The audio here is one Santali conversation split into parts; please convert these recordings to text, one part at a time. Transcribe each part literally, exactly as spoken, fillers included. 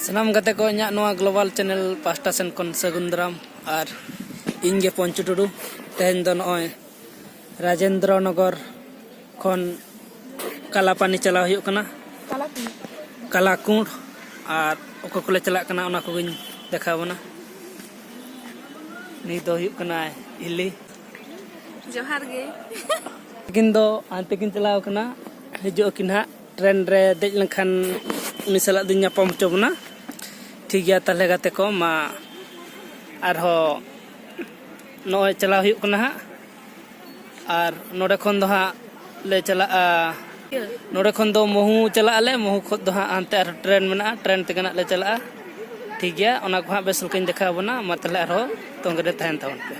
ᱥᱟᱱᱟᱢ ᱜᱟᱛᱮ ᱠᱚ, ᱤᱧᱟᱹᱜ ᱱᱚᱣᱟ ᱜᱞᱳᱵᱟᱞ ᱪᱮᱱᱮᱞ ᱯᱟᱦᱴᱟ ᱥᱮᱱ ᱠᱷᱚᱱ ᱥᱟᱹᱜᱩᱱ ᱫᱟᱨᱟᱢ᱾ ᱟᱨ ᱤᱧ ᱜᱮ ᱯᱚᱧᱪᱩ ᱴᱩᱰᱩ᱾ ᱛᱮᱦᱮᱧ ᱫᱚ ᱱᱚᱜᱼᱚᱭ ᱨᱟᱡᱮᱱᱫᱨᱚ ᱱᱚᱜᱚᱨ ᱠᱷᱚᱱ ᱠᱟᱞᱟᱯᱟᱱᱤ ᱪᱟᱞᱟᱣ ᱦᱩᱭᱩᱜ ᱠᱟᱱᱟ᱾ ᱠᱟᱞᱟᱠᱩᱸᱰ᱾ ᱠᱟᱞᱟᱠᱩᱸᱰ᱾ ᱟᱨ ᱚᱠᱟ ᱠᱚᱞᱮ ᱪᱟᱞᱟᱜ ᱠᱟᱱᱟ, ᱚᱱᱟ ᱠᱚᱜᱮᱧ ᱫᱮᱠᱷᱟᱣ ᱵᱚᱱᱟ᱾ ᱱᱩᱭ ᱫᱚ ᱦᱩᱭᱩᱜ ᱠᱟᱱᱟᱭ ᱦᱤᱞᱤ᱾ ᱡᱚᱦᱟᱨ ᱜᱮ᱾ ᱛᱤᱠᱤᱱ ᱫᱚ ᱦᱟᱱᱛᱮ ᱠᱤᱱ ᱪᱟᱞᱟᱣ ᱠᱟᱱᱟ, ᱦᱤᱡᱩᱜ ᱟᱹᱠᱤᱱ ᱦᱟᱸᱜ᱾ ᱴᱨᱮᱱ ᱨᱮ ᱫᱮᱡ ᱞᱮᱱᱠᱷᱟᱱ ᱩᱱᱤ ᱥᱟᱞᱟᱜ ᱫᱚᱧ ᱧᱟᱯᱟᱢ ᱦᱚᱪᱚ ᱵᱚᱱᱟ᱾ ᱴᱷᱤᱠ ᱜᱮᱭᱟ ᱛᱟᱦᱚᱞᱮ ᱜᱟᱛᱮ ᱠᱚ, ᱢᱟ ᱟᱨᱦᱚᱸ ᱱᱚᱜᱼᱚᱭ ᱪᱟᱞᱟᱣ ᱦᱩᱭᱩᱜ ᱠᱟᱱᱟ ᱦᱟᱸᱜ᱾ ᱟᱨ ᱱᱚᱰᱮ ᱠᱷᱚᱱ ᱫᱚ ᱦᱟᱸᱜ ᱞᱮ ᱪᱟᱞᱟᱜᱼᱟ, ᱱᱚᱰᱮ ᱠᱷᱚᱱ ᱫᱚ ᱢᱚᱦᱩ ᱪᱟᱞᱟᱜ ᱟᱞᱮ᱾ ᱢᱚᱦᱩ ᱠᱷᱚᱱ ᱫᱚ ᱦᱟᱸᱜ ᱦᱟᱱᱛᱮ ᱟᱨᱦᱚᱸ ᱴᱨᱮᱱ ᱢᱮᱱᱟᱜᱼᱟ, ᱴᱨᱮᱱ ᱛᱮᱜᱮ ᱱᱟᱜ ᱞᱮ ᱪᱟᱞᱟᱜᱼᱟ᱾ ᱴᱷᱤᱠ ᱜᱮᱭᱟ, ᱚᱱᱟ ᱠᱚ ᱦᱟᱸᱜ ᱵᱮᱥ ᱞᱮᱠᱟᱧ ᱫᱮᱠᱷᱟᱣ ᱟᱵᱚᱱᱟ᱾ ᱢᱟ ᱛᱟᱦᱚᱞᱮ ᱟᱨᱦᱚᱸ ᱛᱚᱸᱜᱮ ᱨᱮ ᱛᱟᱦᱮᱱ ᱛᱟᱵᱚᱱ ᱯᱮ᱾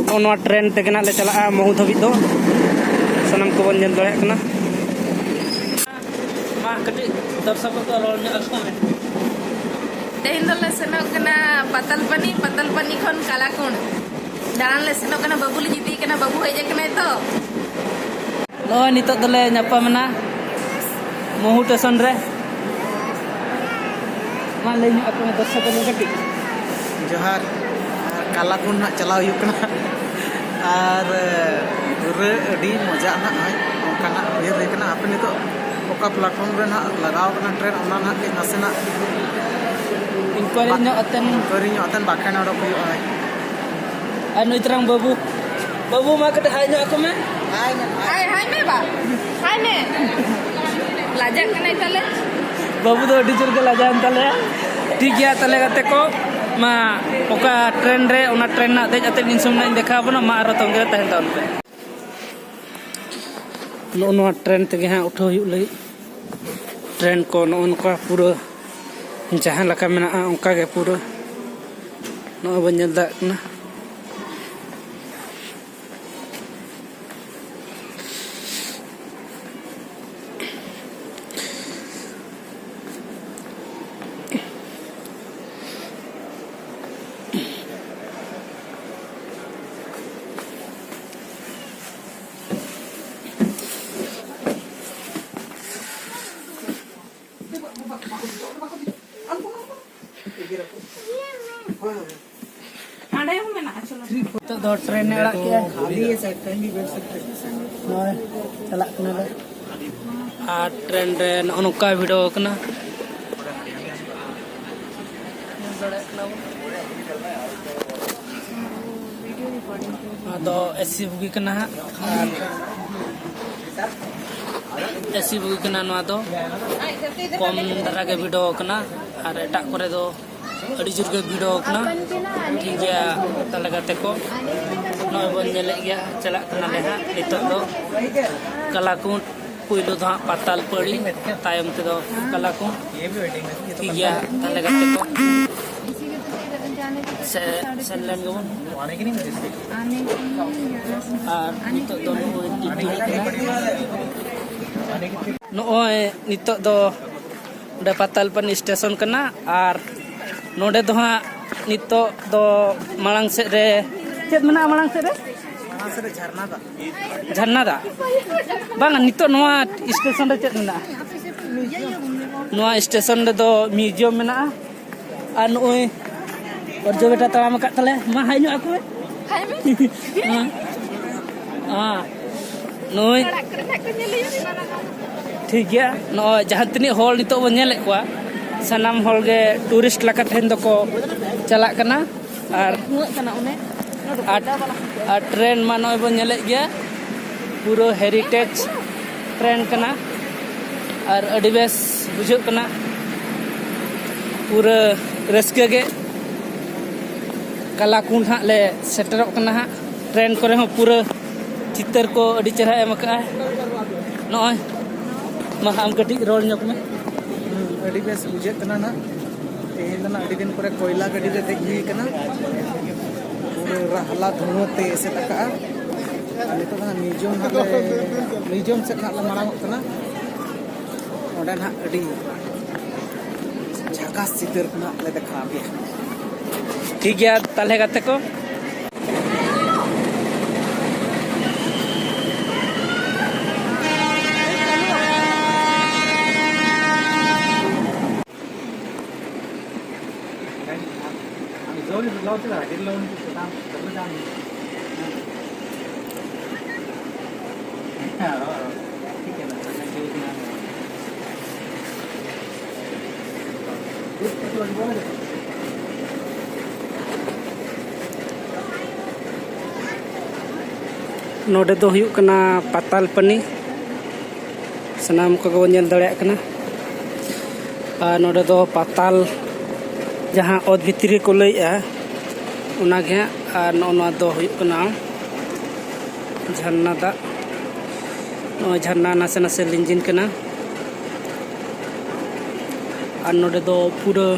ᱱᱚᱜᱼᱚ ᱱᱚᱣᱟ ᱴᱨᱮᱱ ᱛᱮᱜᱮ ᱱᱟᱜ ᱞᱮ ᱪᱟᱞᱟᱜᱼᱟ ᱢᱚᱦᱩ ᱫᱷᱟᱹᱵᱤᱡ ᱫᱚ, ᱥᱟᱱᱟᱢ ᱠᱚᱵᱚᱱ ᱧᱮᱞ ᱫᱟᱲᱮᱭᱟᱜ ᱠᱟᱱᱟ᱾ ᱢᱟ ᱠᱟᱹᱴᱤᱡ ᱫᱚᱨᱥᱚᱠ ᱠᱚ ᱨᱚᱲ ᱧᱚᱜ ᱟᱠᱚ ᱢᱮ᱾ ᱛᱮᱦᱮᱧ ᱫᱚᱞᱮ ᱥᱮᱱᱚᱜ ᱠᱟᱱᱟ ᱯᱟᱛᱟᱞᱯᱟᱱᱤ, ᱯᱟᱛᱟᱞᱯᱟᱱᱤ ᱠᱷᱚᱱ ᱠᱟᱞᱟᱠᱩᱸᱰ ᱫᱟᱬᱟᱱ ᱞᱮ ᱥᱮᱱᱚᱜ ᱠᱟᱱᱟ᱾ ᱵᱟᱹᱵᱩ ᱞᱮ ᱤᱫᱤᱭᱮ ᱠᱟᱱᱟ, ᱵᱟᱹᱵᱩ ᱦᱮᱡ ᱟᱠᱟᱱᱟᱭ ᱛᱚ᱾ ᱱᱚᱜᱼᱚᱭ ᱱᱤᱛᱚᱜ ᱫᱚᱞᱮ ᱧᱟᱯᱟᱢ ᱮᱱᱟ ᱢᱚᱦᱩ ᱴᱮᱥᱚᱱ ᱨᱮ᱾ ᱢᱟ ᱞᱟᱹᱭ ᱧᱚᱜ ᱟᱠᱚ ᱢᱮ ᱫᱚᱨᱥᱚᱠ ᱠᱚ ᱠᱟᱹᱴᱤᱡ᱾ ᱡᱚᱦᱟᱨ᱾ ᱟᱨ ᱠᱟᱞᱟᱠᱩᱸᱰ ᱱᱟᱜ ᱪᱟᱞᱟᱣ ᱦᱩᱭᱩᱜ ᱠᱟᱱᱟ᱾ ᱟᱨ ᱯᱩᱨᱟᱹ ᱟᱹᱰᱤ ᱢᱚᱡᱟ ᱱᱟᱜ ᱱᱚᱜᱼᱚᱭ ᱚᱱᱠᱟᱱᱟᱜ ᱩᱭᱦᱟᱹᱨ ᱦᱩᱭ ᱠᱟᱱᱟ᱾ ᱦᱟᱯᱮ ᱱᱤᱛᱚᱜ ᱚᱠᱟ ᱯᱞᱟᱴᱯᱷᱚᱨᱢ ᱨᱮ ᱱᱟᱜ ᱞᱟᱜᱟᱣ ᱠᱟᱱᱟ ᱴᱨᱮᱱ, ᱚᱱᱟ ᱱᱟᱜ ᱠᱟᱹᱡ ᱱᱟᱥᱮᱱᱟᱜ ᱤᱱᱠᱩᱭᱟᱨᱤ ᱵᱟᱠ-, ᱧᱚᱜ ᱟᱛᱮᱱ᱾ ᱤᱱᱠᱩᱭᱟᱨᱤ ᱧᱚᱜ ᱟᱛᱮᱱ ᱵᱟᱠᱷᱟᱱ ᱚᱰᱚᱠ ᱦᱩᱭᱩᱜᱼᱟ᱾ ᱟᱨ ᱱᱩᱭ ᱛᱟᱨᱟᱝ ᱵᱟᱹᱵᱩ, ᱵᱟᱹᱵᱩ ᱢᱟ ᱠᱟᱹᱴᱤᱡ ᱦᱟᱭ ᱧᱚᱜ ᱟᱠᱚ ᱢᱮ᱾ ᱦᱟᱭ ᱢᱮ, ᱦᱟᱭ᱾ ᱦᱟᱭ, ᱦᱟᱭ ᱢᱮ ᱵᱟ, ᱦᱟᱭ ᱢᱮ᱾ ᱞᱟᱡᱟᱜ ᱠᱟᱱᱟᱭ ᱛᱟᱞᱮ᱾ ᱵᱟᱹᱵᱩ ᱫᱚ ᱟᱹᱰᱤ ᱡᱳᱨ ᱜᱮ ᱞᱟᱡᱟᱣᱮᱱ ᱛᱟᱞᱮᱭᱟ᱾ ᱴᱷᱤᱠ ᱜᱮᱭᱟ ᱛᱟᱦᱞᱮ ᱜᱟᱛᱮ ᱠᱚ, ᱢᱟ ᱚᱠᱟ ᱴᱨᱮᱱ ᱨᱮ, ᱚᱱᱟ ᱴᱨᱮᱱ ᱨᱮᱱᱟᱜ ᱫᱮᱡ ᱟᱛᱮᱫ ᱤᱧ ᱥᱩᱢᱩᱝ ᱤᱧ ᱫᱮᱠᱷᱟᱣ ᱟᱵᱚᱱᱟ᱾ ᱢᱟ ᱟᱨᱚ ᱛᱚᱸᱜᱮ ᱨᱮ ᱛᱟᱦᱮᱱ ᱛᱟᱵᱚᱱ ᱯᱮ᱾ ᱱᱚᱜᱼᱚ ᱱᱚᱣᱟ ᱴᱨᱮᱱ ᱛᱮᱜᱮ ᱦᱟᱸᱜ ᱩᱴᱷᱟᱹᱣ ᱦᱩᱭᱩᱜ ᱞᱟᱹᱜᱤᱫ᱾ ᱴᱨᱮᱱ ᱠᱚ ᱱᱚᱜᱼᱚ ᱱᱚᱝᱠᱟ ᱯᱩᱨᱟᱹ ᱡᱟᱦᱟᱸ ᱞᱮᱠᱟ ᱢᱮᱱᱟᱜᱼᱟ ᱚᱱᱠᱟ ᱜᱮ ᱯᱩᱨᱟᱹ ᱱᱚᱜᱼᱚᱭ ᱵᱚᱱ ᱧᱮᱞ ᱫᱟᱲᱮᱭᱟᱜ ᱠᱟᱱᱟ᱾ ᱚᱸᱰᱮ ᱦᱚᱸ ᱢᱮᱱᱟᱜᱼᱟ, ᱪᱚᱞᱚ᱾ ᱱᱤᱛᱚᱜ ᱫᱚ ᱴᱨᱮᱱ ᱮ ᱟᱲᱟᱜ ᱠᱮᱜᱼᱟ᱾ ᱱᱚᱜᱼᱚᱭ ᱪᱟᱞᱟᱜ ᱠᱟᱱᱟᱞᱮ᱾ ᱟᱨ ᱴᱨᱮᱱ ᱨᱮ ᱱᱚᱜᱼᱚ ᱱᱚᱝᱠᱟ ᱵᱷᱤᱲ ᱠᱟᱱᱟ᱾ ᱧᱮᱞ ᱫᱟᱲᱮᱭᱟᱜ ᱠᱟᱱᱟ ᱵᱚᱱ᱾ ᱱᱚᱣᱟ ᱫᱚ ᱮᱥᱤ ᱵᱩᱜᱤ ᱠᱟᱱᱟ ᱦᱟᱸᱜ, ᱟᱨ ᱮᱥᱤ ᱵᱩᱜᱤ ᱠᱟᱱᱟ ᱱᱚᱣᱟ ᱫᱚ᱾ ᱠᱚᱢ ᱫᱷᱟᱨᱟ ᱜᱮ ᱵᱷᱤᱲ ᱠᱟᱱᱟ, ᱟᱨ ᱮᱴᱟᱜ ᱠᱚᱨᱮ ᱫᱚ ᱟᱹᱰᱤ ᱡᱳᱨ ᱜᱮ ᱵᱷᱤᱲ ᱠᱟᱱᱟ᱾ ᱴᱷᱤᱠ ᱜᱮᱭᱟ, ᱛᱟᱦᱚᱞᱮ ᱜᱟᱛᱮ ᱠᱚ, ᱱᱚᱜᱼᱚᱭ ᱵᱚᱱ ᱧᱮᱞᱮᱫ ᱜᱮᱭᱟ, ᱪᱟᱞᱟᱜ ᱠᱟᱱᱟᱞᱮ ᱦᱟᱸᱜ ᱱᱤᱛᱚᱜ ᱫᱚ ᱠᱟᱞᱟᱠᱩᱸᱴ᱾ ᱯᱩᱭᱞᱩ ᱫᱚ ᱦᱟᱸᱜ ᱯᱟᱛᱟᱞ ᱯᱟᱹᱲᱤ, ᱛᱟᱭᱚᱢ ᱛᱮᱫᱚ ᱠᱟᱞᱟᱠᱩᱸᱴ᱾ ᱴᱷᱤᱠ ᱜᱮᱭᱟ, ᱛᱟᱦᱚᱞᱮ ᱜᱟᱛᱮ ᱠᱚ, ᱥᱮ-, ᱥᱮᱱ ᱞᱮᱱ ᱜᱮᱵᱚᱱ᱾ ᱟᱨ ᱱᱤᱛᱚᱜ ᱫᱚ ᱱᱚᱜᱼᱚᱭ ᱴᱤᱴᱤ ᱦᱮᱡ ᱮᱱᱟ᱾ ᱱᱚᱜᱼᱚᱭ ᱱᱤᱛᱚᱜ ᱫᱚ ᱚᱸᱰᱮ ᱯᱟᱛᱟᱞᱯᱟᱱᱤ ᱥᱴᱮᱥᱚᱱ ᱠᱟᱱᱟ, ᱟᱨ ᱱᱚᱰᱮ ᱫᱚ ᱦᱟᱸᱜ ᱱᱤᱛᱚᱜ ᱫᱚ ᱢᱟᱲᱟᱝ ᱥᱮᱫ ᱨᱮ ᱪᱮᱫ ᱢᱮᱱᱟᱜᱼᱟ? ᱢᱟᱲᱟᱝ ᱥᱮᱫ ᱨᱮ ᱢᱟᱲᱟᱝ ᱥᱮᱫ ᱨᱮ ᱡᱷᱟᱨᱱᱟ ᱫᱟᱜ᱾ ᱡᱷᱟᱨᱱᱟ ᱫᱟᱜ? ᱵᱟᱝᱟ, ᱱᱤᱛᱚᱜ ᱱᱚᱣᱟ ᱥᱴᱮᱥᱚᱱ ᱨᱮ ᱪᱮᱫ ᱢᱮᱱᱟᱜᱼᱟ? ᱱᱚᱣᱟ ᱥᱴᱮᱥᱚᱱ ᱨᱮᱫᱚ ᱢᱤᱭᱩᱡᱤᱭᱟᱢ ᱢᱮᱱᱟᱜᱼᱟ᱾ ᱟᱨ ᱱᱚᱜᱼᱚᱭ ᱚᱨᱡᱚ ᱵᱮᱴᱟ ᱛᱟᱲᱟᱢ ᱟᱠᱟᱫ ᱛᱟᱞᱮ, ᱢᱟ ᱦᱟᱭ ᱧᱚᱜ ᱟᱠᱚ ᱢᱮ᱾ ᱦᱮᱸ᱾ ᱦᱮᱸ᱾ ᱱᱚᱜᱼᱚᱭ᱾ ᱴᱷᱤᱠ ᱜᱮᱭᱟ, ᱱᱚᱜᱼᱚᱭ ᱡᱟᱦᱟᱸ ᱛᱤᱱᱟᱹᱜ ᱦᱚᱲ ᱱᱤᱛᱚᱜ ᱵᱚᱱ ᱧᱮᱞᱮᱫ ᱠᱚᱣᱟ, ᱥᱟᱱᱟᱢ ᱦᱚᱲ ᱜᱮ ᱴᱩᱨᱤᱥᱴ ᱞᱮᱠᱟ ᱛᱮᱦᱮᱧ ᱫᱚᱠᱚ ᱪᱟᱞᱟᱜ ᱠᱟᱱᱟ᱾ ᱟᱨ ᱫᱷᱩᱣᱟᱹᱜ ᱠᱟᱱᱟ ᱚᱱᱮ᱾ ᱟᱨ, ᱟᱨ ᱴᱨᱮᱱ ᱢᱟ ᱱᱚᱜᱼᱚᱭ ᱵᱚᱱ ᱧᱮᱞᱮᱫ ᱜᱮᱭᱟ, ᱯᱩᱨᱟᱹ ᱦᱮᱨᱤᱴᱮᱡᱽ ᱴᱨᱮᱱ ᱠᱟᱱᱟ᱾ ᱟᱨ ᱟᱹᱰᱤ ᱵᱮᱥ ᱵᱩᱡᱷᱟᱹᱜ ᱠᱟᱱᱟ, ᱯᱩᱨᱟᱹ ᱨᱟᱹᱥᱠᱟᱹ ᱜᱮ᱾ ᱠᱟᱞᱟᱠᱩᱸᱰ ᱦᱟᱸᱜ ᱞᱮ ᱥᱮᱴᱮᱨᱚᱜ ᱠᱟᱱᱟ ᱦᱟᱸᱜ᱾ ᱴᱨᱮᱱ ᱠᱚᱨᱮ ᱦᱚᱸ ᱯᱩᱨᱟᱹ ᱪᱤᱛᱟᱹᱨ ᱠᱚ ᱟᱹᱰᱤ ᱪᱮᱦᱨᱟ ᱮᱢ ᱟᱠᱟᱜᱼᱟ᱾ ᱱᱚᱜᱼᱚᱭ, ᱢᱟ ᱟᱢ ᱠᱟᱹᱴᱤᱡ ᱨᱚᱲ ᱧᱚᱜ ᱢᱮ᱾ ᱦᱩᱸ, ᱟᱹᱰᱤ ᱵᱮᱥ ᱵᱩᱡᱷᱟᱹᱜ ᱠᱟᱱᱟ ᱱᱟᱜ᱾ ᱛᱮᱦᱮᱧ ᱫᱚ ᱱᱟᱜ ᱟᱹᱰᱤ ᱫᱤᱱ ᱯᱚᱨᱮ ᱠᱚᱭᱞᱟ ᱜᱟᱹᱰᱤ ᱨᱮ ᱫᱮᱡ ᱦᱩᱭ ᱠᱟᱱᱟ᱾ ᱯᱩᱨᱟᱹ ᱨᱟᱦᱞᱟ ᱫᱷᱩᱣᱟᱹ ᱛᱮ ᱮᱥᱮᱫ ᱟᱠᱟᱜᱼᱟ᱾ ᱟᱨ ᱱᱤᱛᱚᱜ ᱫᱚ ᱱᱟᱜ ᱢᱤᱭᱩᱡᱤᱭᱟᱢ ᱱᱟᱜ ᱞᱮ, ᱢᱤᱭᱩᱡᱤᱭᱟᱢ ᱥᱮᱫ ᱱᱟᱜ ᱞᱮ ᱢᱟᱲᱟᱝᱚᱜ ᱠᱟᱱᱟ᱾ ᱚᱸᱰᱮ ᱱᱟᱜ ᱟᱹᱰᱤ ᱡᱷᱟᱠᱟᱥ ᱪᱤᱛᱟᱹᱨ ᱱᱟᱜ ᱞᱮ ᱫᱮᱠᱷᱟᱣ ᱟᱯᱮᱭᱟ᱾ ᱴᱷᱤᱠ ᱜᱮᱭᱟ ᱛᱟᱦᱚᱞᱮ ᱜᱟᱛᱮ ᱠᱚ᱾ ᱱᱚᱰᱮ ᱫᱚ ᱦᱩᱭᱩᱜ ᱠᱟᱱᱟ ᱯᱟᱛᱟᱞ ᱯᱟᱱᱤ, ᱥᱟᱱᱟᱢ ᱠᱚᱜᱮ ᱵᱚᱱ ᱧᱮᱞ ᱫᱟᱲᱮᱭᱟᱜ ᱠᱟᱱᱟ᱾ ᱟᱨ ᱱᱚᱰᱮ ᱫᱚ ᱯᱟᱛᱟᱞ, ᱡᱟᱦᱟᱸ ᱚᱛ ᱵᱷᱤᱛᱨᱤ ᱨᱮᱠᱚ ᱞᱟᱹᱭᱮᱜᱼᱟ, ᱚᱱᱟᱜᱮ ᱦᱟᱸᱜ᱾ ᱟᱨ ᱱᱚᱜᱼᱚ ᱱᱚᱣᱟ ᱫᱚ ᱦᱩᱭᱩᱜ ᱠᱟᱱᱟ ᱡᱷᱟᱨᱱᱟ ᱫᱟᱜ᱾ ᱱᱚᱜᱼᱚᱭ ᱡᱷᱟᱨᱱᱟ ᱱᱟᱥᱮ ᱱᱟᱥᱮ ᱞᱤᱸᱡᱤᱱ ᱠᱟᱱᱟ᱾ ᱟᱨ ᱱᱚᱰᱮ ᱫᱚ ᱯᱩᱨᱟᱹ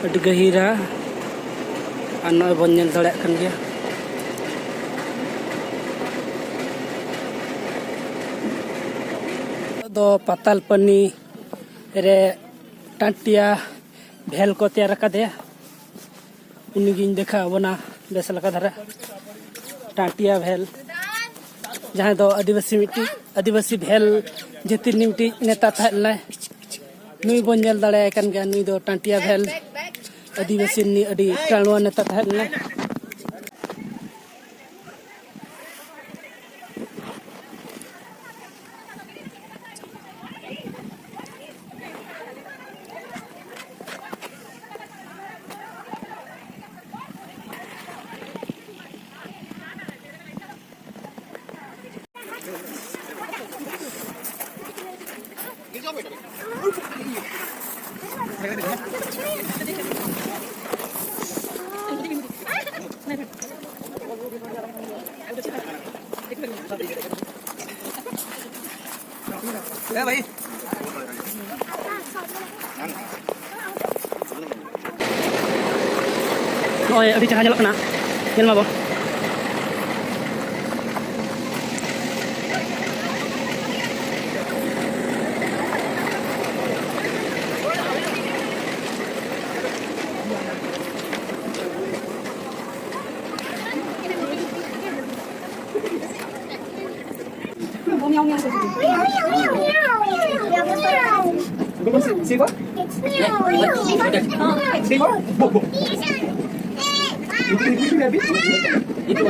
ᱟᱹᱰᱤ ᱜᱟᱹᱦᱤᱨᱟ᱾ ᱟᱨ ᱱᱚᱜᱼᱚᱭ ᱵᱚᱱ ᱧᱮᱞ ᱫᱟᱲᱮᱭᱟᱜ ᱠᱟᱱ ᱜᱮᱭᱟ᱾ ᱫᱚ ᱯᱟᱛᱟᱞ ᱯᱟᱱᱤ ᱨᱮ ᱴᱟᱹᱴᱤᱭᱟ ᱵᱷᱮᱞ ᱠᱚ ᱛᱮᱭᱟᱨ ᱟᱠᱟᱫᱮᱭᱟ᱾ ᱩᱱᱤᱜᱤᱧ ᱫᱮᱠᱷᱟᱣ ᱟᱵᱚᱱᱟ ᱵᱮᱥ ᱞᱮᱠᱟ ᱫᱷᱟᱨᱟ᱾ ᱴᱟᱹᱴᱤᱭᱟ ᱵᱷᱮᱞ, ᱡᱟᱦᱟᱸᱭ ᱫᱚ ᱟᱹᱫᱤᱵᱟᱹᱥᱤ ᱢᱤᱫᱴᱤᱡ, ᱟᱹᱫᱤᱵᱟᱹᱥᱤ ᱵᱷᱮᱞ ᱡᱟᱹᱛᱤ ᱨᱤᱱᱤᱡ ᱢᱤᱫᱴᱤᱡ ᱱᱮᱛᱟ ᱛᱟᱦᱮᱸ ᱞᱮᱱᱟᱭ᱾ ᱱᱩᱭ ᱵᱚᱱ ᱧᱮᱞ ᱫᱟᱲᱮᱭᱟᱭ ᱠᱟᱱ ᱜᱮᱭᱟ, ᱱᱩᱭ ᱫᱚ ᱴᱟᱹᱴᱤᱭᱟ ᱵᱷᱮᱞ ᱟᱹᱫᱤᱵᱟᱹᱥᱤ ᱨᱤᱱᱤᱡ ᱟᱹᱰᱤ ᱴᱟᱬᱩᱣᱟᱹ ᱱᱮᱛᱟ ᱛᱟᱦᱮᱸ ᱞᱮᱱᱟᱭ᱾ ᱱᱚᱜᱼᱚᱭ ᱟᱹᱰᱤ ᱪᱮᱦᱨᱟ ᱧᱮᱞᱚᱜ ᱠᱟᱱᱟ, ᱧᱮᱞ ᱢᱟᱵᱚᱱ᱾ Silver? Silver? Go, go. Itu, itu, itu, itu,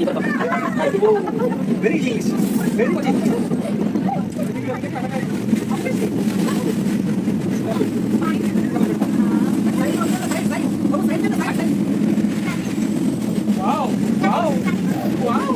itu. Very English. Very much English. Wow, wow, wow.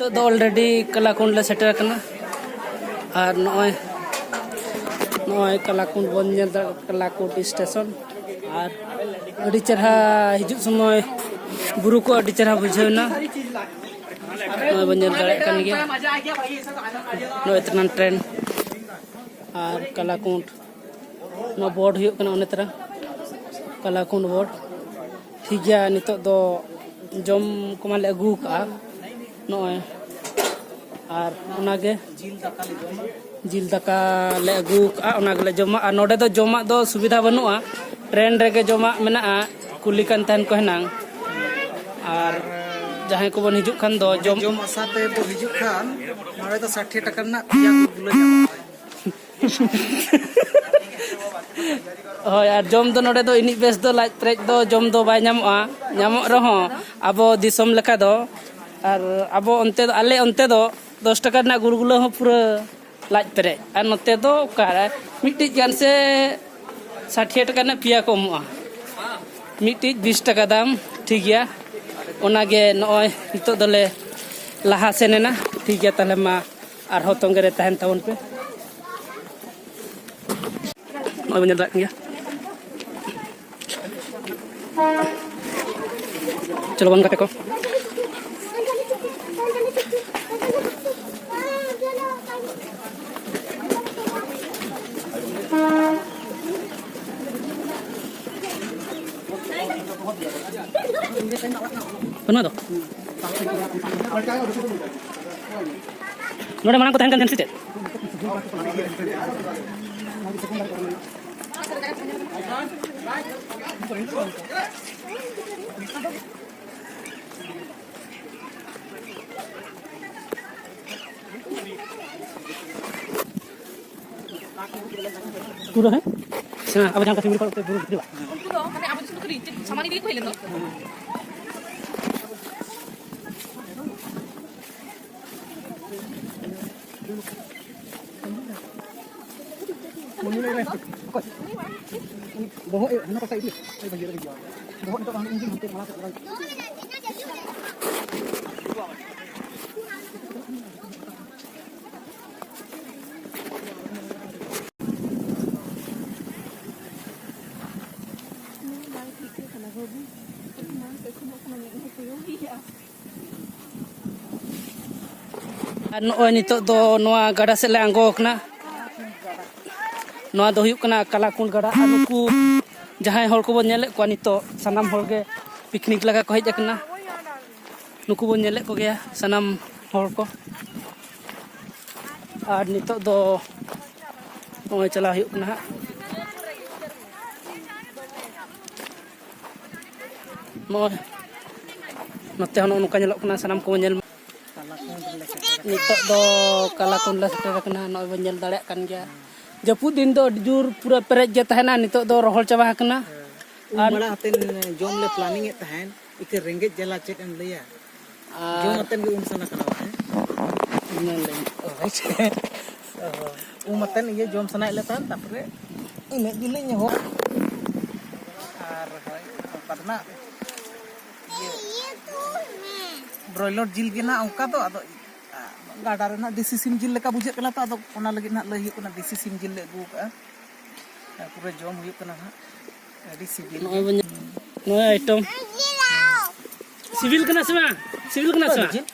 ᱱᱤᱛᱚᱜ ᱫᱚ already ᱠᱟᱞᱟᱠᱩᱸᱰ ᱞᱮ ᱥᱮᱴᱮᱨ ᱟᱠᱟᱱᱟ᱾ ᱟᱨ ᱱᱚᱜᱼᱚᱭ, ᱱᱚᱜᱼᱚᱭ ᱠᱟᱞᱟᱠᱩᱸᱰ ᱵᱚᱱ ᱧᱮᱞ ᱫᱟᱲᱮᱭᱟᱜ, ᱠᱟᱞᱟᱠᱩᱸᱰ ᱥᱴᱮᱥᱚᱱ᱾ ᱟᱨ ᱟᱹᱰᱤ ᱪᱮᱨᱦᱟ ᱦᱤᱡᱩᱜ ᱥᱚᱢᱚᱭ ᱵᱩᱨᱩ ᱠᱚ ᱟᱹᱰᱤ ᱪᱮᱨᱦᱟ ᱵᱩᱡᱷᱟᱹᱣ ᱮᱱᱟ᱾ ᱱᱚᱜᱼᱚᱭ ᱵᱚᱱ ᱧᱮᱞ ᱫᱟᱲᱮᱭᱟᱜ ᱠᱟᱱ ᱜᱮᱭᱟ, ᱱᱚᱜᱼᱚᱭ ᱛᱟᱞᱟᱝ ᱴᱨᱮᱱ ᱟᱨ ᱠᱟᱞᱟᱠᱩᱸᱰ᱾ ᱱᱚᱣᱟ ᱵᱳᱨᱰ ᱦᱩᱭᱩᱜ ᱠᱟᱱᱟ ᱚᱱᱮ ᱛᱟᱨᱟ ᱠᱟᱞᱟᱠᱩᱸᱰ ᱵᱳᱨᱰ᱾ ᱴᱷᱤᱠ ᱜᱮᱭᱟ, ᱱᱤᱛᱚᱜ ᱫᱚ ᱡᱚᱢ ᱠᱚᱢᱟᱞᱮ ᱟᱹᱜᱩ ᱠᱟᱜᱼᱟ᱾ ᱱᱚᱜᱼᱚᱭ ᱟᱨ ᱚᱱᱟᱜᱮ ᱡᱤᱞ ᱫᱟᱠᱟ ᱞᱮ ᱡᱚᱢᱟ᱾ ᱡᱤᱞ ᱫᱟᱠᱟ ᱞᱮ ᱟᱹᱜᱩ ᱠᱟᱜᱼᱟ, ᱚᱱᱟ ᱜᱮᱞᱮ ᱡᱚᱢᱟ᱾ ᱟᱨ ᱱᱚᱰᱮ ᱫᱚ ᱡᱚᱢᱟᱜ ᱫᱚ ᱥᱩᱵᱤᱫᱷᱟ ᱵᱟᱹᱱᱩᱜᱼᱟ, ᱴᱨᱮᱱ ᱨᱮᱜᱮ ᱡᱚᱢᱟᱜ ᱢᱮᱱᱟᱜᱼᱟ, ᱠᱩᱞᱤ ᱠᱟᱱ ᱛᱟᱦᱮᱱ ᱠᱚ ᱦᱮᱱᱟᱝ᱾ ᱟᱨ ᱡᱟᱦᱟᱸᱭ ᱠᱚᱵᱚᱱ ᱦᱤᱡᱩᱜ ᱠᱷᱟᱱ ᱫᱚ ᱡᱚᱢ ᱡᱚᱢ ᱟᱥᱟ ᱛᱮ ᱵᱚ ᱦᱤᱡᱩᱜ ᱠᱷᱟᱱ, ᱱᱚᱰᱮ ᱫᱚ ᱥᱟᱴᱷᱤ ᱴᱟᱠᱟ ᱨᱮᱱᱟᱜ ᱯᱮᱭᱟ ᱜᱩᱞᱜᱩᱞᱟᱹ ᱧᱟᱢᱚᱜᱼᱟ᱾ ᱦᱳᱭ, ᱟᱨ ᱡᱚᱢ ᱫᱚ ᱱᱚᱰᱮ ᱫᱚ ᱤᱱᱤᱡ ᱵᱮᱥ ᱫᱚ ᱞᱟᱡ ᱯᱮᱨᱮᱡ ᱫᱚ ᱡᱚᱢ ᱫᱚ ᱵᱟᱭ ᱧᱟᱢᱚᱜᱼᱟ, ᱧᱟᱢᱚᱜ ᱨᱮᱦᱚᱸ ᱟᱵᱚ ᱫᱤᱥᱚᱢ ᱞᱮᱠᱟ ᱫᱚ᱾ ᱟᱨ ᱟᱵᱚ ᱚᱱᱛᱮ ᱫᱚ, ᱟᱞᱮ ᱚᱱᱛᱮ ᱫᱚ ᱫᱚᱥ ᱴᱟᱠᱟ ᱨᱮᱱᱟᱜ ᱜᱩᱞᱜᱩᱞᱟᱹ ᱦᱚᱸ ᱯᱩᱨᱟᱹ ᱞᱟᱡ ᱯᱮᱨᱮᱡ, ᱟᱨ ᱱᱚᱛᱮ ᱫᱚ ᱚᱠᱟᱨᱮ ᱢᱤᱫᱴᱤᱡ ᱜᱟᱱ ᱥᱮ ᱥᱟᱴᱷᱤᱭᱟᱹ ᱴᱟᱠᱟ ᱨᱮᱱᱟᱜ ᱯᱮᱭᱟ ᱠᱚ ᱮᱢᱚᱜᱼᱟ, ᱢᱤᱫᱴᱤᱡ ᱵᱤᱥ ᱴᱟᱠᱟ ᱫᱟᱢ᱾ ᱴᱷᱤᱠ ᱜᱮᱭᱟ, ᱚᱱᱟᱜᱮ ᱱᱚᱜᱼᱚᱭ ᱱᱤᱛᱚᱜ ᱫᱚᱞᱮ ᱞᱟᱦᱟ ᱥᱮᱱ ᱮᱱᱟ᱾ ᱴᱷᱤᱠ ᱜᱮᱭᱟ, ᱛᱟᱦᱚᱞᱮ ᱢᱟ ᱟᱨᱦᱚᱸ ᱛᱚᱸᱜᱮ ᱨᱮ ᱛᱟᱦᱮᱱ ᱛᱟᱵᱚᱱ ᱯᱮ᱾ ᱱᱚᱜᱼᱚᱭ ᱵᱚᱱ ᱧᱮᱞ ᱫᱟᱲᱮᱭᱟᱜ ᱠᱟᱱ ᱜᱮᱭᱟ᱾ ᱪᱚᱞᱚ ᱵᱚᱱ ᱜᱟᱛᱮ ᱠᱚ᱾ ᱵᱟᱹᱱᱩᱜᱼᱟ ᱫᱚ᱾ ᱱᱚᱰᱮ ᱢᱟᱲᱟᱝ ᱠᱚ ᱛᱟᱦᱮᱱ ᱠᱟᱱ ᱛᱟᱦᱮᱱ ᱥᱮ ᱪᱮᱫ? ᱯᱩᱨᱟᱹ ᱦᱮᱸ? ᱦᱮᱸ, ᱟᱵᱚ ᱡᱟᱦᱟᱸ ᱠᱟᱹᱥᱤ ᱵᱩᱨᱩ ᱠᱷᱚᱱ ᱵᱩᱨᱩ ᱵᱷᱤᱛᱨᱤ ᱵᱟᱝ? ᱩᱱᱠᱩ ᱫᱚ ᱢᱟᱱᱮ ᱟᱵᱚ ᱫᱤᱥᱚᱢ ᱫᱚ ᱠᱟᱹᱴᱤᱡ ᱥᱟᱢᱟᱱ ᱤᱫᱤ ᱜᱮᱠᱚ ᱦᱮᱡ ᱞᱮᱱ ᱫᱚ᱾ ᱵᱚᱦᱚᱜ ᱮ ᱦᱟᱱᱟ ᱯᱟᱥᱴᱟ ᱤᱫᱤ᱾ ᱵᱚᱦᱚᱜ ᱱᱤᱛᱚᱜ ᱵᱟᱝ ᱤᱧ ᱦᱟᱱᱛᱮ ᱢᱟᱲᱟᱝ ᱥᱮᱫ ᱞᱟᱜᱟᱣ᱾ ᱵᱟᱝ ᱴᱷᱤᱠᱟᱹ ᱠᱟᱱᱟ ᱵᱟᱹᱵᱩ᱾ ᱢᱟᱲᱟᱝ ᱥᱮᱫ ᱥᱮᱱᱚᱜ ᱠᱟᱱᱟ, ᱢᱮᱫ ᱦᱚᱸ ᱠᱚᱭᱚᱜ ᱜᱮᱭᱟ᱾ ᱟᱨ ᱱᱚᱜᱼᱚᱭ ᱱᱤᱛᱚᱜ ᱫᱚ ᱱᱚᱣᱟ ᱜᱟᱰᱟ ᱥᱮᱫ ᱞᱮ ᱟᱬᱜᱚ ᱟᱠᱟᱱᱟ᱾ ᱱᱚᱣᱟ ᱫᱚ ᱦᱩᱭᱩᱜ ᱠᱟᱱᱟ ᱠᱟᱞᱟᱠᱩᱱ ᱜᱟᱰᱟ᱾ ᱟᱨ ᱱᱩᱠᱩ ᱡᱟᱦᱟᱸᱭ ᱦᱚᱲ ᱠᱚᱵᱚᱱ ᱧᱮᱞᱮᱫ ᱠᱚᱣᱟ ᱱᱤᱛᱚᱜ, ᱥᱟᱱᱟᱢ ᱦᱚᱲ ᱜᱮ ᱯᱤᱠᱱᱤᱠ ᱞᱮᱠᱟ ᱠᱚ ᱦᱮᱡ ᱟᱠᱟᱱᱟ᱾ ᱱᱩᱠᱩ ᱵᱚᱱ ᱧᱮᱞᱮᱫ ᱠᱚᱜᱮᱭᱟ ᱥᱟᱱᱟᱢ ᱦᱚᱲ ᱠᱚ᱾ ᱟᱨ ᱱᱤᱛᱚᱜ ᱫᱚ ᱱᱚᱜᱼᱚᱭ ᱪᱟᱞᱟᱣ ᱦᱩᱭᱩᱜ ᱠᱟᱱᱟ ᱦᱟᱸᱜ᱾ ᱱᱚᱜᱼᱚᱭ ᱱᱚᱛᱮ ᱦᱚᱸ ᱱᱚᱜᱼᱚ ᱱᱚᱝᱠᱟ ᱧᱮᱞᱚᱜ ᱠᱟᱱᱟ, ᱥᱟᱱᱟᱢ ᱠᱚᱵᱚᱱ ᱧᱮᱞ ᱢᱟ᱾ ᱱᱤᱛᱚᱜ ᱫᱚ ᱠᱟᱞᱟᱠᱚᱱ ᱞᱮ ᱥᱮᱴᱮᱨ ᱟᱠᱟᱱᱟ᱾ ᱱᱚᱜᱼᱚᱭ ᱵᱚᱱ ᱧᱮᱞ ᱫᱟᱲᱮᱭᱟᱜ ᱠᱟᱱ ᱜᱮᱭᱟ, ᱡᱟᱹᱯᱩᱫ ᱫᱤᱱ ᱫᱚ ᱟᱹᱰᱤ ᱡᱳᱨ ᱯᱩᱨᱟᱹ ᱯᱮᱨᱮᱡ ᱜᱮ ᱛᱟᱦᱮᱱᱟ᱾ ᱱᱤᱛᱚᱜ ᱫᱚ ᱨᱚᱦᱚᱲ ᱪᱟᱵᱟ ᱟᱠᱟᱱᱟ᱾ ᱩᱢ ᱟᱨ ᱢᱟᱲᱟ ᱟᱛᱮᱱ ᱡᱚᱢ ᱞᱮ ᱯᱞᱟᱱᱤᱝ ᱮᱫ ᱛᱟᱦᱮᱸᱱ, ᱤᱠᱟᱹ ᱨᱮᱸᱜᱮᱡ ᱡᱟᱞᱟ ᱪᱮᱫ ᱮᱢ ᱞᱟᱹᱭᱟ? ᱟᱨ ᱡᱚᱢ ᱟᱛᱮᱱ ᱜᱮ ᱩᱢ ᱥᱟᱱᱟ ᱠᱟᱱᱟ ᱵᱟᱝ? ᱢᱮᱱ ᱞᱟᱹᱜᱤᱫ᱾ ᱚ, ᱩᱢ ᱟᱛᱮᱱ ᱤᱭᱟᱹ ᱡᱚᱢ ᱥᱟᱱᱟᱭᱮᱫ ᱞᱮ ᱛᱟᱦᱮᱸᱱ, ᱛᱟᱨᱯᱚᱨᱮ ᱤᱱᱟᱹᱜ ᱫᱤᱱ ᱞᱤᱧ ᱮᱦᱚᱵ᱾ ᱟᱨ ᱦᱳᱭ, ᱚᱱᱠᱟ ᱫᱚ ᱱᱟᱜ ᱤᱭᱟᱹ ᱵᱨᱚᱭᱞᱟᱨ ᱡᱤᱞ ᱜᱮ ᱱᱟᱜ ᱚᱱᱠᱟ ᱫᱚ, ᱟᱫᱚ ᱜᱟᱰᱟ ᱨᱮᱱᱟᱜ ᱫᱮᱥᱤ ᱥᱤᱢ ᱡᱤᱞ ᱞᱮᱠᱟ ᱵᱩᱡᱷᱟᱹᱜ ᱠᱟᱱᱟ ᱛᱚ, ᱟᱫᱚ ᱚᱱᱟ ᱞᱟᱹᱜᱤᱫ ᱱᱟᱜ ᱞᱟᱹᱭ ᱦᱩᱭᱩᱜ ᱠᱟᱱᱟ ᱫᱮᱥᱤ ᱥᱤᱢ ᱡᱤᱞ ᱞᱮ ᱟᱹᱜᱩ ᱟᱠᱟᱫᱼᱟ᱾ ᱯᱩᱨᱟᱹ ᱡᱚᱢ ᱦᱩᱭᱩᱜ ᱠᱟᱱᱟ ᱦᱟᱸᱜ᱾ ᱟᱹᱰᱤ ᱥᱤᱵᱤᱞ ᱱᱚᱜᱼᱚᱭ ᱜᱮ᱾ ᱵᱚᱱ ᱧᱮᱞ, ᱱᱚᱜᱼᱚᱭ ᱟᱭᱴᱮᱢ᱾ ᱥᱤᱵᱤᱞ ᱠᱟᱱᱟ ᱥᱮ ᱵᱟᱝ? ᱥᱤᱵᱤᱞ ᱠᱟᱱᱟ ᱥᱮ ᱵᱟᱝ?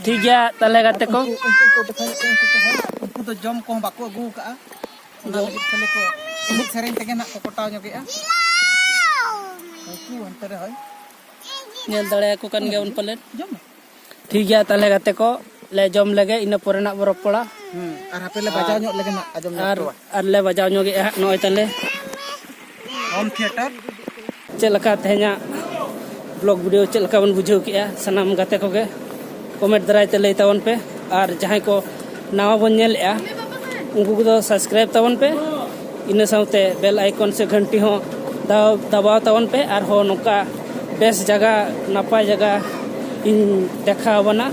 ᱴᱷᱤᱠ ᱜᱮᱭᱟ, ᱛᱟᱦᱚᱞᱮ ᱜᱟᱛᱮ ᱠᱚ᱾ ᱩᱱᱠᱩ, ᱩᱱᱠᱩ ᱠᱚ ᱫᱚᱠᱷᱟᱱ ᱩᱱᱠᱩ ᱠᱚ ᱦᱚᱸ, ᱩᱱᱠᱩ ᱫᱚ ᱡᱚᱢ ᱠᱚᱦᱚᱸ ᱵᱟᱠᱚ ᱟᱹᱜᱩ ᱟᱠᱟᱫᱼᱟ᱾ ᱚᱱᱟ ᱞᱟᱹᱜᱤᱫ ᱠᱷᱟᱹᱞᱤ ᱠᱚ ᱮᱱᱮᱡ ᱥᱮᱨᱮᱧ ᱛᱮᱜᱮ ᱱᱟᱜ ᱠᱚ ᱠᱚᱴᱟᱣ ᱧᱚᱜᱮᱜᱼᱟ᱾ ᱩᱱᱠᱩ ᱦᱟᱱᱛᱮ ᱨᱮ ᱦᱳᱭ᱾ ᱧᱮᱞ ᱫᱟᱲᱮᱭᱟᱠᱚ ᱠᱟᱱ ᱜᱮᱭᱟ ᱵᱚᱱ ᱯᱟᱞᱮᱱ᱾ ᱡᱚᱢ ᱢᱮ᱾ ᱴᱷᱤᱠ ᱜᱮᱭᱟ, ᱛᱟᱦᱚᱞᱮ ᱜᱟᱛᱮ ᱠᱚ, ᱞᱮ ᱡᱚᱢ ᱞᱮᱜᱮ, ᱤᱱᱟᱹ ᱯᱚᱨᱮ ᱱᱟᱜ ᱵᱚ ᱨᱚᱯᱚᱲᱟ᱾ ᱦᱩᱸ, ᱟᱨ ᱦᱟᱯᱮ ᱞᱮ ᱵᱟᱡᱟᱣ ᱟᱨ, ᱧᱚᱜ ᱞᱮᱜᱮ ᱱᱟᱜ, ᱟᱸᱡᱚᱢ ᱧᱚᱜ ᱟᱨ, ᱯᱮ ᱵᱟᱝ᱾ ᱟᱨ ᱞᱮ ᱵᱟᱡᱟᱣ ᱧᱚᱜᱮᱜᱼᱟ ᱦᱟᱸᱜ ᱱᱚᱜᱼᱚᱭ ᱛᱟᱞᱮ᱾ Home theatre. ᱪᱮᱫ ᱞᱮᱠᱟ ᱛᱮᱦᱮᱧᱟᱜ ᱵᱞᱚᱜ ᱵᱷᱤᱰᱤᱭᱳ ᱪᱮᱫ ᱞᱮᱠᱟ ᱵᱚᱱ ᱵᱩᱡᱷᱟᱹᱣ ᱠᱮᱜᱼᱟ, ᱥᱟᱱᱟᱢ ᱜᱟᱛᱮ ᱠᱚᱜᱮ ᱠᱚᱢᱮᱱᱴ ᱫᱟᱨᱟᱭ ᱛᱮ ᱞᱟᱹᱭ ᱛᱟᱵᱚᱱ ᱯᱮ᱾ ᱟᱨ ᱡᱟᱦᱟᱸᱭ ᱠᱚ ᱱᱟᱣᱟ ᱵᱚᱱ ᱧᱮᱞᱮᱜᱼᱟ, ᱩᱱᱠᱩ ᱠᱚᱫᱚ ᱥᱟᱵᱥᱠᱨᱟᱭᱤᱵᱽ ᱛᱟᱵᱚᱱ ᱯᱮ, ᱤᱱᱟᱹ ᱥᱟᱶᱛᱮ ᱵᱮᱞ ᱟᱭᱠᱚᱱ ᱥᱮ ᱜᱷᱟᱱᱴᱤ ᱦᱚᱸ ᱫᱟᱵᱟᱣ, ᱫᱟᱵᱟᱣ ᱛᱟᱵᱚᱱ ᱯᱮ᱾ ᱟᱨᱦᱚᱸ ᱱᱚᱝᱠᱟ ᱵᱮᱥ ᱡᱟᱭᱜᱟ, ᱱᱟᱯᱟᱭ ᱡᱟᱭᱜᱟ ᱤᱧ ᱫᱮᱠᱷᱟᱣ ᱟᱵᱚᱱᱟ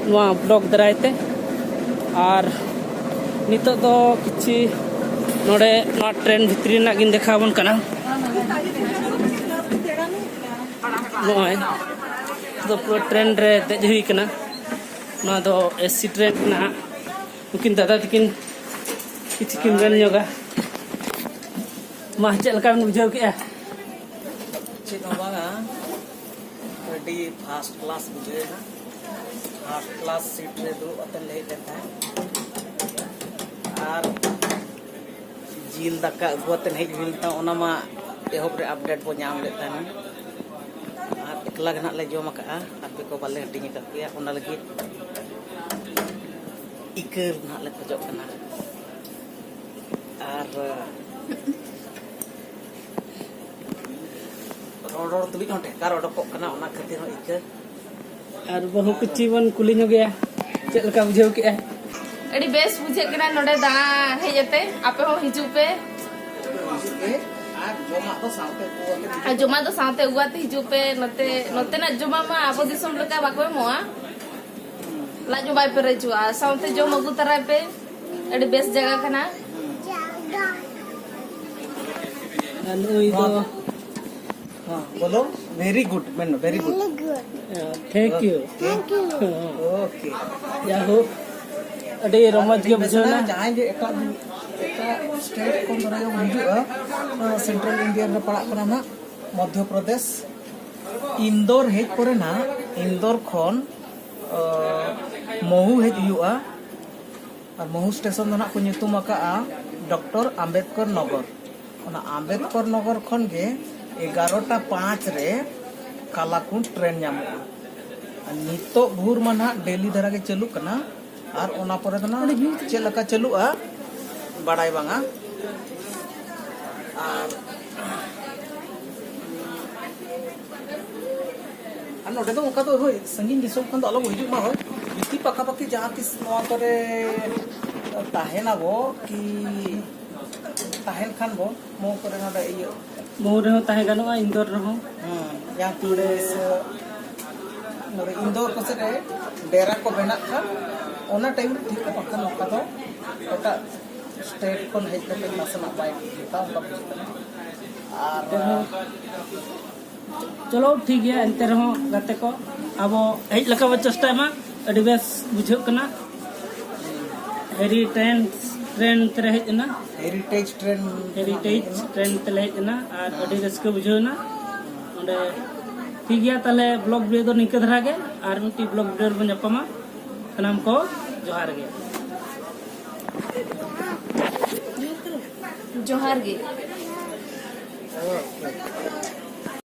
ᱱᱚᱣᱟ ᱵᱞᱚᱜ ᱫᱟᱨᱟᱭ ᱛᱮ᱾ ᱟᱨ ᱱᱤᱛᱚᱜ ᱫᱚ ᱠᱤᱪᱷᱤ ᱱᱚᱰᱮ ᱱᱚᱣᱟ ᱴᱨᱮᱱ ᱵᱷᱤᱛᱨᱤ ᱨᱮᱱᱟᱜ ᱜᱤᱧ ᱫᱮᱠᱷᱟᱣ ᱟᱵᱚᱱ ᱠᱟᱱᱟ᱾ ᱱᱚᱜᱼᱚᱭ ᱫᱚ ᱯᱩᱨᱟᱹ ᱴᱨᱮᱱ ᱨᱮ ᱫᱮᱡ ᱦᱩᱭ ᱠᱟᱱᱟ᱾ ᱱᱚᱣᱟ ᱫᱚ ᱮᱥᱤ ᱴᱨᱮᱱ ᱠᱟᱱᱟ ᱦᱟᱸᱜ᱾ ᱱᱩᱠᱤᱱ ᱫᱟᱫᱟ ᱛᱟᱹᱠᱤᱱ ᱠᱤᱪᱷᱩ ᱠᱤᱱ ᱢᱮᱱ ᱧᱚᱜᱟ᱾ ᱢᱟ, ᱪᱮᱫ ᱞᱮᱠᱟ ᱵᱤᱱ ᱵᱩᱡᱷᱟᱹᱣ ᱠᱮᱜᱼᱟ? ᱪᱮᱫ ᱦᱚᱸ ᱵᱟᱝᱟ, ᱟᱹᱰᱤ ᱯᱷᱟᱥᱴ ᱠᱞᱟᱥ ᱵᱩᱡᱷᱟᱹᱣ ᱮᱱᱟ᱾ ᱯᱷᱟᱥᱴ ᱠᱞᱟᱥ ᱥᱤᱴ ᱨᱮ ᱫᱩᱲᱩᱵ ᱠᱟᱛᱮ ᱞᱮ ᱦᱮᱡ ᱞᱮᱱ ᱛᱟᱦᱮᱸᱫ᱾ ᱟᱨ ᱡᱤᱞ ᱫᱟᱠᱟ ᱟᱹᱜᱩ ᱠᱟᱛᱮ ᱦᱮᱡ ᱦᱩᱭ ᱞᱮᱱ ᱛᱟᱦᱮᱸᱫ, ᱚᱱᱟ ᱢᱟ ᱮᱦᱚᱵ ᱨᱮ ᱟᱯᱰᱮᱴ ᱵᱚ ᱧᱟᱢ ᱞᱮᱫ ᱛᱟᱦᱮᱱᱟ᱾ ᱟᱨ ᱮᱠᱞᱟ ᱜᱮ ᱱᱟᱦᱟᱜ ᱞᱮ ᱡᱚᱢ ᱟᱠᱟᱫᱼᱟ, ᱟᱯᱮ ᱠᱚ ᱵᱟᱞᱮ ᱦᱟᱹᱴᱤᱧ ᱟᱠᱟᱫ ᱯᱮᱭᱟ, ᱚᱱᱟ ᱞᱟᱹᱜᱤᱫ ᱤᱠᱟᱹ ᱱᱟᱦᱟᱜ ᱞᱮ ᱠᱷᱚᱡᱚᱜ ᱠᱟᱱᱟ᱾ ᱟᱨ ᱨᱚᱲ ᱨᱚᱲ ᱛᱩᱞᱩᱡ ᱦᱚᱸ ᱰᱷᱮᱠᱟᱨ ᱚᱰᱚᱠᱚᱜ ᱠᱟᱱᱟ, ᱚᱱᱟ ᱠᱷᱟᱹᱛᱤᱨ ᱦᱚᱸ ᱤᱠᱟᱹ᱾ ᱟᱨ ᱵᱟᱹᱦᱩ ᱠᱚᱪᱤ ᱵᱚᱱ ᱠᱩᱞᱤ ᱧᱚᱜᱮᱭᱟ, ᱪᱮᱫ ᱞᱮᱠᱟ ᱵᱩᱡᱷᱟᱹᱣ ᱠᱮᱜᱼᱟᱭ? ᱟᱹᱰᱤ ᱵᱮᱥ ᱵᱩᱡᱷᱟᱹᱜ ᱠᱟᱱᱟ ᱱᱚᱰᱮ ᱫᱟᱬᱟ ᱦᱮᱡ ᱟᱛᱮ᱾ ᱟᱯᱮ ᱦᱚᱸ ᱦᱤᱡᱩᱜ ᱯᱮ᱾ ᱟᱨ ᱡᱚᱢᱟᱜ ᱫᱚ ᱥᱟᱶᱛᱮ ᱟᱹᱜᱩ ᱟᱛᱮ ᱦᱤᱡᱩᱜ ᱯᱮ᱾ ᱱᱚᱛᱮ, ᱱᱚᱛᱮᱱᱟᱜ ᱡᱚᱢᱟᱜ ᱢᱟ ᱟᱵᱚ ᱫᱤᱥᱚᱢ ᱞᱮᱠᱟ ᱵᱟᱠᱚ ᱮᱢᱚᱜᱼᱟ᱾ ᱞᱟᱡ ᱦᱚᱸ ᱵᱟᱭ ᱯᱮᱨᱮᱡᱚᱜᱼᱟ, ᱥᱟᱶᱛᱮ ᱡᱚᱢ ᱟᱹᱜᱩ ᱛᱟᱨᱟᱭ ᱯᱮ᱾ ᱟᱹᱰᱤ ᱵᱮᱥ ᱡᱟᱭᱜᱟ ᱠᱟᱱᱟ᱾ ᱟᱨ ᱱᱩᱭ ᱫᱚ ᱱᱚᱣᱟ ᱫᱚ, ᱦᱮᱸ, ᱵᱚᱞᱚ, very good, ᱢᱮᱱ ᱢᱮ, very good. Very good. Thank you. Thank you. Okay. ᱡᱟᱭᱦᱳᱠ, ᱟᱹᱰᱤ ᱨᱚᱢᱚᱡᱽ ᱜᱮ ᱵᱩᱡᱷᱟᱹᱣ ᱮᱱᱟ᱾ ᱡᱟᱦᱟᱸᱭ ᱜᱮ ᱮᱴᱟᱜ, ᱮᱴᱟᱜ state ᱠᱷᱚᱱ ᱫᱷᱚᱨᱮ ᱜᱮ ᱦᱤᱡᱩᱜᱼᱟ, ᱱᱚᱣᱟ central India ᱨᱮ ᱯᱟᱲᱟᱜ ᱠᱟᱱᱟ ᱱᱟᱜ ᱢᱚᱫᱽᱫᱷᱚ ᱯᱨᱚᱫᱮᱥ, ᱤᱱᱫᱳᱨ ᱦᱮᱡ ᱯᱚᱨᱮ ᱱᱟᱜ, ᱤᱱᱫᱳᱨ ᱠᱷᱚᱱ, ᱟᱸ, ᱢᱚᱦᱩ ᱦᱮᱡ ᱦᱩᱭᱩᱜᱼᱟ᱾ ᱟᱨ ᱢᱚᱦᱩ ᱥᱴᱮᱥᱚᱱ ᱫᱚ ᱱᱟᱜ ᱠᱚ ᱧᱩᱛᱩᱢ ᱟᱠᱟᱫᱼᱟ ᱰᱚᱠᱴᱚᱨ ᱟᱢᱵᱮᱫᱠᱚᱨ ᱱᱚᱜᱚᱨ᱾ ᱚᱱᱟ ᱟᱢᱵᱮᱫᱠᱚᱨ ᱱᱚᱜᱚᱨ ᱠᱷᱚᱱ ᱜᱮ ᱮᱜᱟᱨᱚᱴᱟ ᱯᱟᱸᱪ ᱨᱮ ᱠᱟᱞᱟᱠᱩᱱ ᱴᱨᱮᱱ ᱧᱟᱢᱚᱜᱼᱟ᱾ ᱟᱨ ᱱᱤᱛᱚᱜ ᱵᱷᱳᱨ ᱢᱟ ᱱᱟᱦᱟᱜ ᱰᱮᱞᱤ ᱫᱷᱟᱨᱟ ᱜᱮ ᱪᱟᱹᱞᱩᱜ ᱠᱟᱱᱟ, ᱟᱨ ᱚᱱᱟ ᱯᱚᱨᱮ ᱫᱚ ᱱᱟᱦᱟᱜ ᱪᱮᱫ ᱞᱮᱠᱟ ᱪᱟᱹᱞᱩᱜᱼᱟ ᱵᱟᱲᱟᱭ ᱵᱟᱝᱟ᱾ ᱟᱨ ᱟᱨ ᱱᱚᱰᱮ ᱫᱚ ᱚᱱᱠᱟ ᱫᱚ ᱦᱳᱭ, ᱥᱟᱺᱜᱤᱧ ᱫᱤᱥᱚᱢ ᱠᱷᱚᱱ ᱫᱚ ᱟᱞᱚ ᱵᱚ ᱦᱤᱡᱩᱜ ᱢᱟ ᱦᱳᱭ᱾ ᱡᱩᱫᱤ ᱯᱟᱠᱟᱯᱟᱠᱤ ᱡᱟᱦᱟᱸ ᱛᱤᱥ ᱱᱚᱣᱟ ᱠᱚᱨᱮ ᱛᱟᱦᱮᱱᱟᱵᱚ ᱠᱤ, ᱛᱟᱦᱮᱱ ᱠᱷᱟᱱ ᱵᱚ, ᱱᱚᱣᱟ ᱠᱚᱨᱮ ᱱᱚᱰᱮ ᱤᱭᱟᱹ᱾ ᱢᱚᱦᱩ ᱨᱮᱦᱚᱸ ᱛᱟᱦᱮᱸ ᱜᱟᱱᱚᱜᱼᱟ, ᱤᱱᱫᱳᱨ ᱨᱮᱦᱚᱸ᱾ ᱦᱮᱸ, ᱡᱟᱦᱟᱸ ᱛᱤᱥ ᱱᱚᱰᱮ ᱤᱱᱫᱳᱨ ᱠᱚ ᱥᱮᱫ ᱨᱮ ᱰᱮᱨᱟ ᱠᱚ ᱵᱮᱱᱟᱜ ᱠᱷᱟᱱ, ᱚᱱᱟ ᱴᱟᱭᱤᱢ ᱨᱮ ᱴᱷᱤᱠ, ᱵᱟᱠᱷᱟᱱ ᱱᱚᱝᱠᱟ ᱫᱚ ᱮᱴᱟᱜ state ᱠᱷᱚᱱ ᱦᱮᱡ ᱠᱟᱛᱮ ᱱᱟᱥᱮᱱᱟᱜ ᱵᱟᱭ ᱴᱷᱤᱠᱟ, ᱚᱱᱠᱟ ᱵᱩᱡᱷᱟᱹᱜ ᱠᱟᱱᱟ᱾ ᱟᱨ ᱪᱚᱞᱚ, ᱴᱷᱤᱠ ᱜᱮᱭᱟ, ᱮᱱᱛᱮ ᱨᱮᱦᱚᱸ ᱜᱟᱛᱮ ᱠᱚ, ᱟᱵᱚ ᱦᱮᱡ ᱞᱮᱠᱟ ᱵᱚ ᱪᱮᱥᱴᱟᱭ ᱢᱟ᱾ ᱟᱹᱰᱤ ᱵᱮᱥ ᱵᱩᱡᱷᱟᱹᱜ ᱠᱟᱱᱟ᱾ ᱦᱮᱨᱤ ᱴᱨᱮᱱ, ᱴᱨᱮᱱ ᱛᱮᱞᱮ ᱦᱮᱡ ᱮᱱᱟ᱾ ᱦᱮᱨᱤᱴᱮᱡᱽ ᱴᱨᱮᱱ ᱦᱮᱨᱤᱴᱮᱡᱽ ᱴᱨᱮᱱ ᱛᱮᱞᱮ ᱦᱮᱡ ᱮᱱᱟ ᱟᱨ ᱟᱹᱰᱤ ᱨᱟᱹᱥᱠᱟᱹ ᱵᱩᱡᱷᱟᱹᱣ ᱮᱱᱟ ᱚᱸᱰᱮ᱾ ᱴᱷᱤᱠ ᱜᱮᱭᱟ, ᱛᱟᱦᱞᱮ vlog video ᱫᱚ ᱱᱤᱝᱠᱟᱹ ᱫᱷᱟᱨᱟ ᱜᱮ, ᱟᱨ ᱢᱤᱫᱴᱤᱡ vlog video ᱨᱮᱵᱚᱱ ᱧᱟᱯᱟᱢᱟ᱾ ᱥᱟᱱᱟᱢ ᱠᱚ ᱡᱚᱦᱟᱨ ᱜᱮ᱾ ᱡᱚᱦᱟᱨ ᱜᱮ᱾